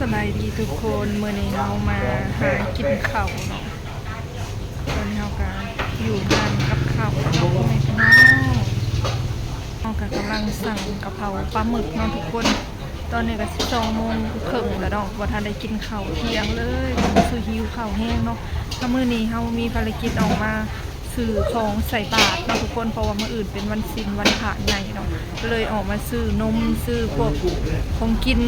ສະບາຍດີທຸກຄົນ ມື້ນີ້ເຮົາມາຫາກິນເຂົ້າເນາະ. ຕອນນີ້ເຮົາກະຢູ່ຮ້ານກັບເຂົ້າເນາະ ພໍ່ແມ່ພີ່ນ້ອງ. ເຮົາກະກຳລັງສັ່ງກະເພົາປາໝຶກເນາະທຸກຄົນ. ຕອນນີ້ກະສິບສອງໂມງເຄິ່ງແລ້ວເນາະ ບໍ່ທັນໄດ້ກິນເຂົ້າທ່ຽງເລີຍ ກະຮູ້ສຶກຫິວເຂົ້າແຮງເນາະ. ແລ້ວມື້ນີ້ເຮົາມີພາລະກິດອອກມາ ຊື້ຂອງໃສ່ບາດເນາະທຸກຄົນ ເພາະວ່າມື້ອື່ນເປັນວັນສິນວັນພະໃຫຍ່ເນາະ ກະເລີຍອອກມາຊື້ນົມ ຊື້ພວກຂອງກິນ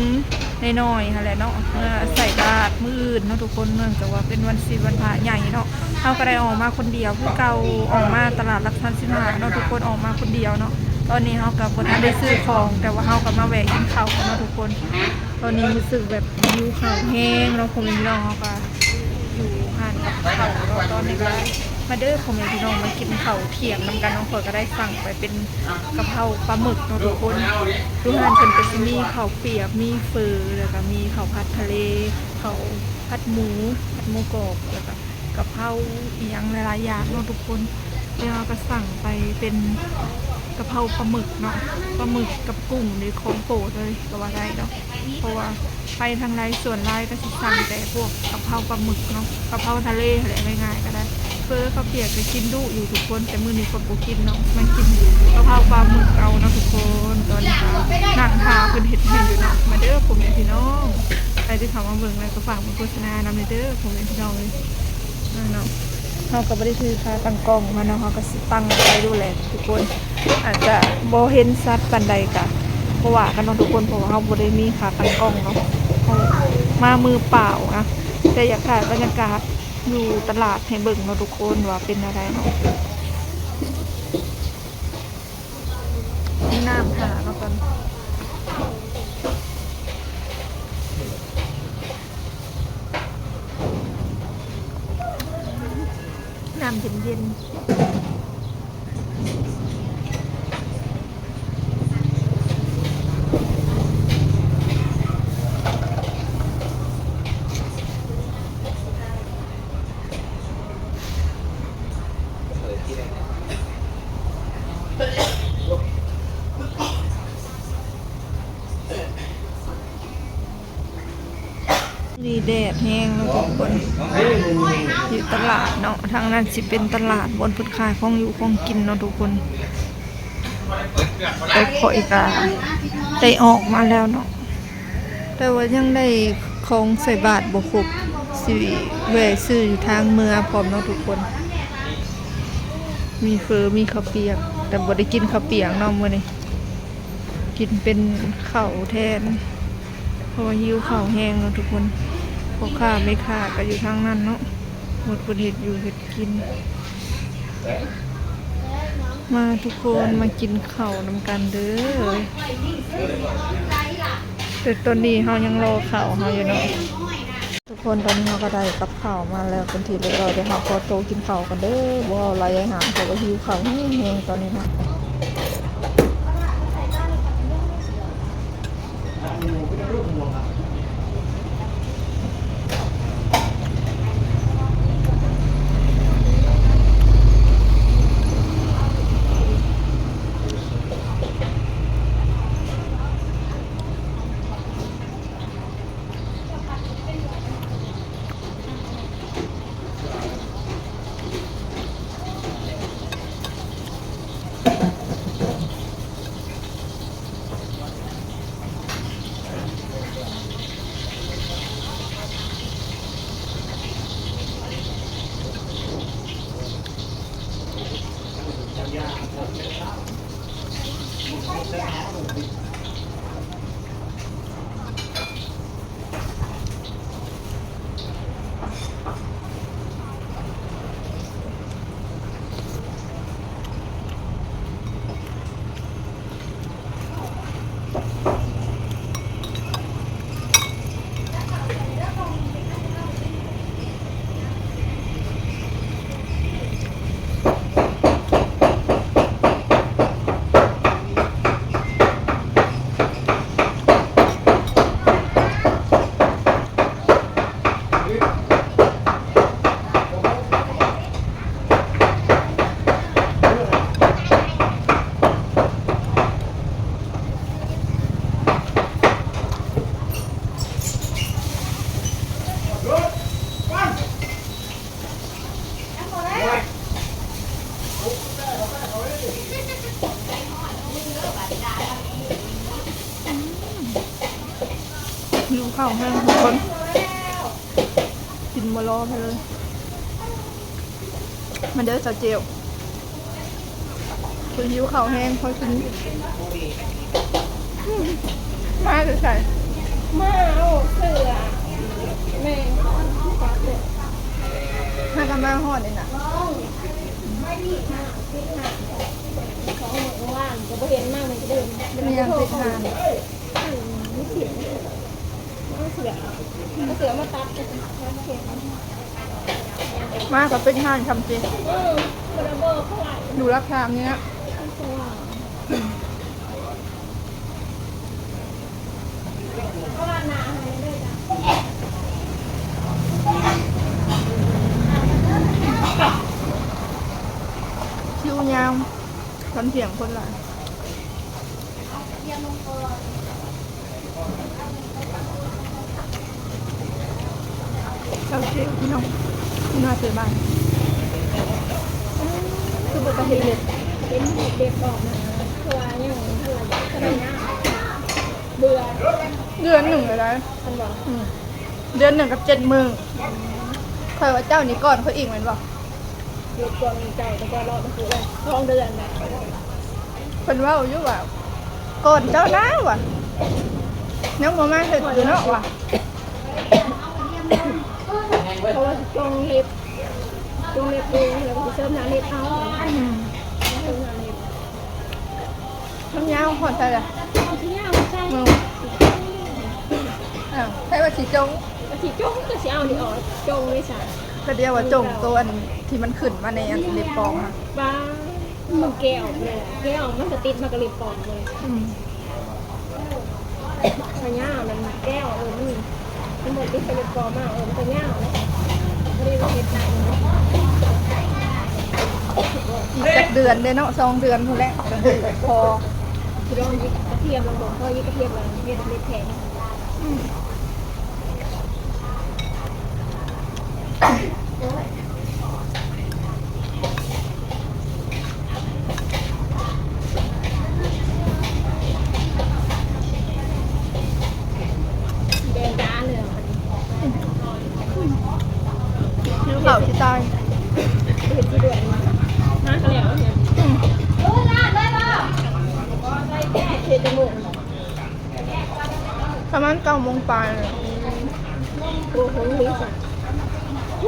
ນ້ອຍໆຫັ້ນແຫຼະເນາະ ເພື່ອໃສ່ບາດມື້ອື່ນເນາະທຸກຄົນ. ເນື່ອງຈາກວ່າເປັນວັນສິນວັນພະໃຫຍ່ເນາະ ເຮົາກະໄດ້ອອກມາຄົນດຽວຄືເກົ່າ ອອກມາຕະຫຼາດຫຼັກສາມສິບຫ້າເນາະທຸກຄົນ ອອກມາຄົນດຽວເນາະ. ຕອນນີ້ເຮົາກະບໍ່ທັນໄດ້ຊື້ຂອງ ແຕ່ວ່າເຮົາກະມາແວະກິນເຂົ້າເນາະທຸກຄົນ. ຕອນນີ້ຮູ້ສຶກແບບຫິວເຂົ້າແຮງເນາະ ພໍ່ແມ່ພີ່ນ້ອງ ເຮົາກະຢູ່ຮ້ານກັບເຂົ້າເນາະ. ຕອນນີ້ກະມາເດີພໍ່ແມ່ພີ່ນ້ອງ ມາກິນເຂົ້າທ່ຽງນຳກັນເນາະ. ຂ້ອຍກະໄດ້ສັ່ງໄປເປັນກະເພົາປາໝຶກເນາະທຸກຄົນ. ຢູ່ຮ້ານເພິ່ນກະຊິມີເຂົ້າປຽກ ມີເຝີ ແລ້ວກະມີເຂົ້າຜັດທະເລ ເຂົ້າຜັດໝູ ຜັດໝູກອບ ແລ້ວກະ ກະເພົາອີ່ຫຍັງຫຼາຍໆຢ່າງເນາະທຸກຄົນ. ແລ້ວເຮົາກະສັ່ງໄປເປັນກະເພົາປາໝຶກເນາະ ປາໝຶກກັບກຸ້ງນີ້ຂອງໂປດເລີຍກະວ່າໄດ້ເນາະ ເພາະວ່າໄປທາງໃດສ່ວນຫຼາຍກະຊິສັ່ງແຕ່ພວກກະເພົາປາໝຶກເນາະ ກະເພົາທະເລຫັ້ນແຫຼະ ງ່າຍໆກະໄດ້. ເຝີເຂົ້າປຽກກະກິນດຸຢູ່ທຸກຄົນ ແຕ່ມື້ນີ້ຂ້ອຍບໍ່ກິນເນາະ ມາກິນກະເພົາປາໝຶກເອົາເນາະທຸກຄົນ. ຕອນນີ້ກະນັ່ງຖ້າເພິ່ນເຮັດໃຫ້ຢູ່ເນາະ. ມາເດີພໍ່ແມ່ພີ່ນ້ອງ ໃຜທີ່ເຂົ້າມາເບິ່ງແລ້ວກະຝາກເບິ່ງໂຄສະນານຳແດ່ເດີພໍ່ແມ່ພີ່ນ້ອງເອີຍ. ເນາະ ເຮົາກະບໍ່ໄດ້ຖືຂາຕັ້ງກ້ອງມາເນາະ ເຮົາກະຊິຕັ້ງໄວ້ໂລດແຫຼະທຸກຄົນ. ອາດຈະບໍ່ເຫັນຊັດປານໃດກະບໍ່ວ່າກັນເນາະທຸກຄົນ ເພາະວ່າເຮົາບໍ່ໄດ້ມີຂາຕັ້ງກ້ອງເນາະ ເຮົາມາມືເປົ່ານະ. ແຕ່ຢາກຖ່າຍບັນຍາກາດຢູ່ຕະຫຼາດໃຫ້ເບິ່ງເນາະທຸກຄົນວ່າເປັນແນວໃດເນາະ. ມີນ້ຳຖ້າເນາະກ່ອນ ນ້ຳເຢັນໆ. ນີ້ແດດແຮງເນາະທຸກຄົນ ຢູ່ຕະຫຼາດເນາະ ທາງນັ້ນຊິເປັນຕະຫຼາດບ່ອນເພິ່ນຂາຍຂອງຢູ່ຂອງກິນເນາະທຸກຄົນ. ແຕ່ຂ້ອຍກະໄດ້ອອກມາແລ້ວເນາະ ແຕ່ວ່າຍັງໄດ້ຂອງໃສ່ບາດບໍ່ຄົບ ຊິແວ່ຊື້ຢູ່ທາງເມືອພ້ອມເນາະທຸກຄົນ. ມີເຝີ ມີເຂົ້າປຽກ ແຕ່ບໍ່ໄດ້ກິນເຂົ້າປຽກເນາະມື້ນີ້ ກິນເປັນເຂົ້າແທນ ເພາະວ່າຫິວເຂົ້າແຮງເນາະທຸກຄົນ. ພໍ່ຄ້າແມ່ຄ້າກະຢູ່ທາງນັ້ນເນາະ ໝົດເພິ່ນເຮັດຢູ່ເຮັດ ກິນ ມາທຸກຄົນ ມາກິນເຂົ້ານຳກັນເດີ. ແຕ່ຕອນນີ້ເຮົາຍັງລໍເຂົ້າເຮົາຢູ່ເນາະ ທຸກຄົນ. ຕອນນີ້ເຮົາກະໄດ້ກັບເຂົ້າມາແລ້ວເປັນທີ່ຮຽບຮ້ອຍ ດຽວເຮົາຂໍໂຕກິນເຂົ້າກ່ອນເດີ ບໍ່ເວົ້າຫຼາຍຍາຍຫາງ ເພາະວ່າຫິວເຂົ້າແຮງໆຕອນນີ້ເນາະ. ຫິວເຂົ້າແຮງທຸກຄົນ ກິນບໍ່ລໍໄປເລີຍ. ມາເດີສາວເຈວ ເພິ່ນຫິວເຂົ້າແຮງ ເຂົາກິນ. ມາແຕ່ໃສ? ມາເອົາເສື້ອ ແມ່ ຫາກະມາຮອດນີ້ນະ. ສອງມື້ວານກະບໍ່ເຫັນມາ ມັນກະເດີນ ມີຫຍັງຕິດງານ. ເອົາເສື້ອ ເອົາເສື້ອມາຕັດ. ມາກະເປັນງານຊຳຕິ ເອີ ບໍ່ໄດ້ບອກເຂົາວ່າ ຢູ່ຫຼັກສາມນີ້ນະ. ຄິວຍາວ ຕອນທ່ຽງຄົນຫຼາຍ. ເຈົ້າເຊວພີ່ນ້ອງ ມາເຊວບ້ານ ຄືບໍ່ໄປເຮັດເລັບ ເຫັນເຮັດເລັບອອກມາ ຄືວ່າຍັງ ຄືວ່າຈະໄດ້ງາມ ເບື່ອ ເດືອນໜຶ່ງເລີຍໄດ໋ ຄັນວ່າ ອືມ ເດືອນໜຶ່ງກັບເຈັດມື້. ຂ້ອຍວ່າເຈົ້ານີ້ກ່ອນຂ້ອຍອີກແມ່ນບໍ່? ຢູ່ກ່ອນເຈົ້າ ແຕ່ກ່ອນເນາະ ມັນຄືສອງເດືອນແຫຼະ. ເພິ່ນເວົ້າຢູ່ວ່າ ກ່ອນເຈົ້ານາວ່າ ຍັງບໍ່ມາເຮັດຢູ່ເນາະວ່າ ເພາະວ່າຊິຈົ່ງເລັບ ຈົ່ງເລັບເອງ ແລ້ວກະຊິເສີມໜ້າເລັບເອົາ. ອືມ ເສີມໜ້າເລັບ. ມັນຍາວຮອດໃສລະ? ມັນຊິຍາວຮອດໃສ? ເບິ່ງ ອ້າວ ໃຜວ່າຊິຈົ່ງ ກະຊິຈົ່ງ ກະຊິເອົານີ້ອອກ ຈົ່ງເລີຍຊະ. ກະດຽວວ່າຈົ່ງໂຕອັນທີ່ມັນຂຶ້ນມາໃນອັນເລັບປອມຫັ້ນ. ບ້າ ມັນແກະອອກເລີຍ ແກະອອກມັນກະຕິດມາກັບເລັບປອມເລີຍ. ອືມ ພະຍາມັນແກະອອກ ເອີ ມັນ ມັນບໍ່ຕິດກັບເລັບປອມມາ ເອີ ມັນກະຍາວເລີຍ. ບໍ່ໄດ້ວ່າເຮັດໄດ້ເນາະ ອີກຈັກເດືອນເດ້ເນາະ ສອງເດືອນພຸ້ນແຫຼະ ກະຄືພໍ. ຊິລອງຫຍິບກະທຽມລອງເບິ່ງ ພໍຫຍິບກະທຽມລອງເຮັດເລັບແທນ. ອືມ ແດງຈ້າເລີຍ ຫິວເຂົ້າຊິຕາຍ. ເຮັດຊິດ້ວຍ ມາກະແລ້ວ ອືມ ເຮັດຈັກໂມງ? ປະມານເກົ້າໂມງປາຍ. ໂອ້ໂຫ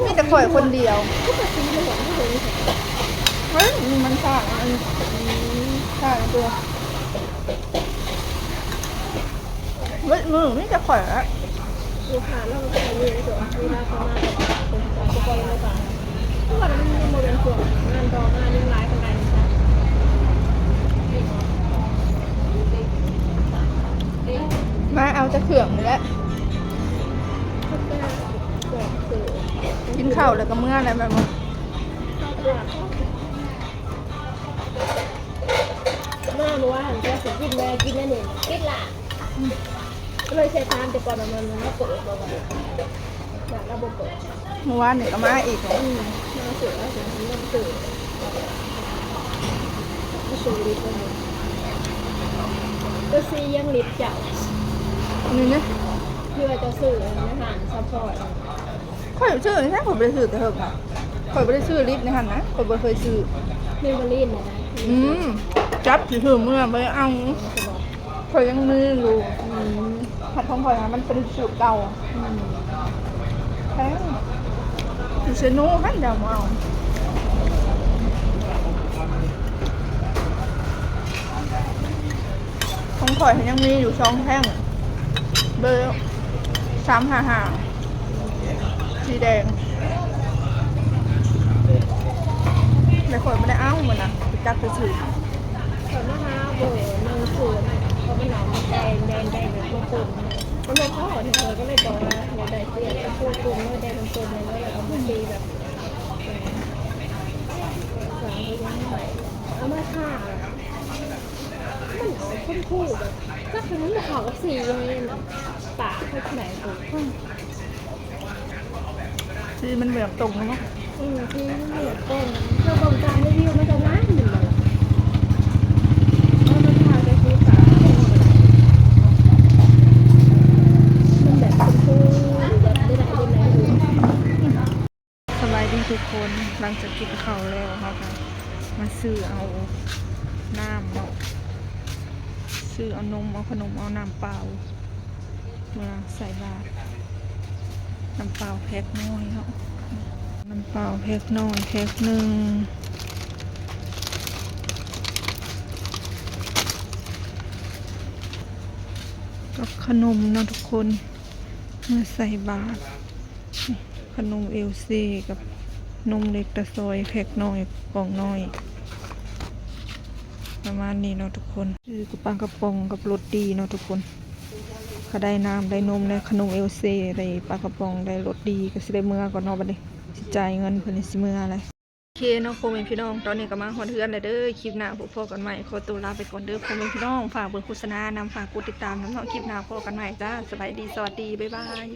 ມີແຕ່ຂ້ອຍຄົນດຽວ. ເຮີ້ຍ ມັນຊ້າ ມັນຊ້າຕົວະ ເບິດມື້ມີແຕ່ຂ້ອຍລະ. ລູກຄ້າລາວກະໄປເລື້ອຍຕົວະ ເວລາເຂົາມາກະບໍ່ຄ່ອຍມາສາຍ ຄືວ່າມັນຍັງບໍ່ແມ່ນຊ່ວງງານຕໍ່ງານຍັງຫຼາຍປານໃດ. ມາເອົາແຕ່ເຄື່ອງນີ້ແຫຼະ ກິນເຂົ້າແລ້ວກະເມືອແລ້ວແມ່ນບໍ່? ມາມື້ວານ ເຈົ້າຊິກິນແລ້ວ ກິນແລ້ວນີ້ ປິດລະ. ອືມ ເລີຍໃສ່ຖາມແຕ່ກ່ອນວ່າມັນມາເປີດບໍ່ ວ່າລາວບໍ່ເປີດ. ມື້ວານນີ້ກະມາອີກ. ອືມ ມາຊື້ ມາຊື້ ມາຊື້ລິບ ມາຊື້ ເຈົ້າຊື້ຫຍັງລິບເຈົ້າ ນີ້ນະ ທີ່ວ່າເຈົ້າຊື້ໃນຮ້ານຊັບພອດ. ຂ້ອຍຊື້ນີ້ນະ ຂ້ອຍບໍ່ໄດ້ຊື້ແຕ່ເຫິງ ຂ້ອຍບໍ່ໄດ້ຊື້ລິບໃນຫັ້ນນະ ຂ້ອຍບໍ່ເຄີຍຊື້. ເມເບີລີນນີ້ນະ. ອືມ ຈັບຊິຖືເມືອ ບໍ່ໄດ້ເອົາ ຂ້ອຍຍັງມີຢູ່. ອືມ ຂອງຂ້ອຍຫັ້ນມັນເປັນສູດເກົ່າ. ອືມ ແພງ ຢູ່ເຊໂນຫັ້ນດາວເອົາ. ຂອງຂ້ອຍຍັງມີຢູ່ສອງແທ່ງ ເບີສາມຫ້າຫ້າ ສີແດງ ແຕ່ຂ້ອຍບໍ່ໄດ້ເອົາ ມື້ນັ້ນໄປຈັບຊື່ໆ. ຂ້ອຍມາຫາເບີໜຶ່ງສູນ ເພາະມັນເອົາແດງໆ ແດງແບບໂກໂກ້ ມັນບໍ່ພໍທີ່ຂ້ອຍກະເລີຍບອກວ່າຢາກໄດ້ສີແດງໂກໂກ້ ແດງຕົ້ນໆ ແລ້ວເອົາມາຕີແບບ ເອົາມາທາ ມັນເອົາຊົມພູແບບ ຈັກມັນບໍ່ເຂົ້າກັບສີໃນປາກເຂົາຈັ່ງໃດ. ອືມ ສີມັນແບບຕົງເນາະ. ອືມ ສີມັນແບບຕົງ ເຈົ້າເບິ່ງຕາມຣີວິວມັນກະງາມຢູ່. ເອົາມາທາແຕ່ສີປາກ ມັນ ຫຼັງຈາກກິນເຂົ້າແລ້ວ ເຮົາກໍມາຊື້ເອົານ້ຳເນາະ ຊື້ເອົານົມ ເອົາຂະໜົມ ເອົານ້ຳເປົ່າ ເມືອໃສ່ບາດ ນ້ຳເປົ່າແພັກນ້ອຍເນາະ ນ້ຳເປົ່າແພັກນ້ອຍແພັກໜຶ່ງ ກັບຂະໜົມເນາະທຸກຄົນ ເມືອໃສ່ບາດ ຂະໜົມເອວເຊກັບນົມເລັກຕາຊອຍແພັກນ້ອຍ ກ່ອງນ້ອຍ ປະມານນີ້ເນາະທຸກຄົນ ຄືກັບປາກະປ໋ອງກັບໂຣຕີເນາະທຸກຄົນ ກະໄດ້ນ້ຳໄດ້ນົມແລ້ວ ຂະໜົມເອວເຊ ໄດ້ປາກະປ໋ອງ ໄດ້ໂຣຕີ ກະຊິໄດ້ເມືອກ່ອນເນາະ ບັດນີ້ຊິຈ່າຍເງິນເພິ່ນ ຊິເມືອແລ້ວ. ໂອເຄເນາະ ພໍ່ແມ່ພີ່ນ້ອງ ຕອນນີ້ກໍມາຮອດເຮືອນແລ້ວເດີ ຄລິບໜ້າພົບພໍ້ກັນໃໝ່ ຂໍຕົວລາໄປກ່ອນເດີ ພໍ່ແມ່ພີ່ນ້ອງ ຝາກເບິ່ງໂຄສະນານຳ ຝາກກົດຕິດຕາມນຳເນາະ ຄລິບໜ້າພໍ້ກັນໃໝ່ຈ້າ ສະບາຍດີ ສະຫວັດດີ ບາຍບາຍ.